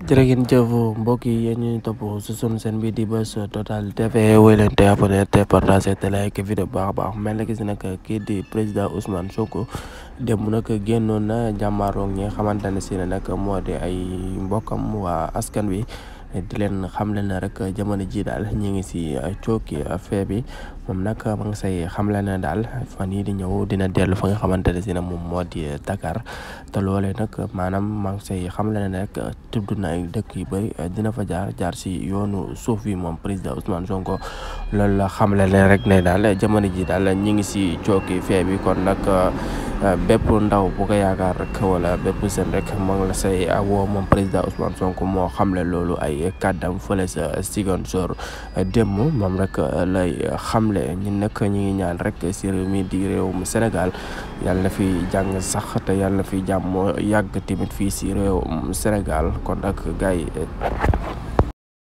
jërë ngeen jëf mbokk yi yéen ñu topp si sunu seen bi di Buzz Total TV woy leen te abonné te partagé te like vidéo bu baax a baax mel na gis nag kii di président Ousmane Sonko démb nag génnoon na jàmmaaroog ñi xamante ne si ne nag moo di ay mbokkam waa askan wi di leen xamle ne rek jamono ji daal ñi ngi si cooki fee bi moom nag ma ngi say xamle ne daal fan yii di ñëw dina dellu fa nga xamante ne si ne moom moo di Dakar te loolee nag maanaam ma ngi say xamle ne rek tudd na ay dëkk yu bëri dina fa jaar si yoonu suuf bi moom président Ousmane Sonko loolu la xamle ne rek ne daal jamono ji daal ñi ngi si cooki fee bi kon nag bépp ndaw bu ko yaakaar rek wala bépp seen rek moo ngi la say woo moom président Ousmane Sonko moo xamle loolu ay kàddam fële sa Ziguinchor démb moom rek lay xamle ñun nag ñu ngi ñaan rek si réew mi di réewum Sénégal yàlla na fi jàng sax te yàlla na fi jàmm yàgg tamit fii si réewum Sénégal kon nag gars yi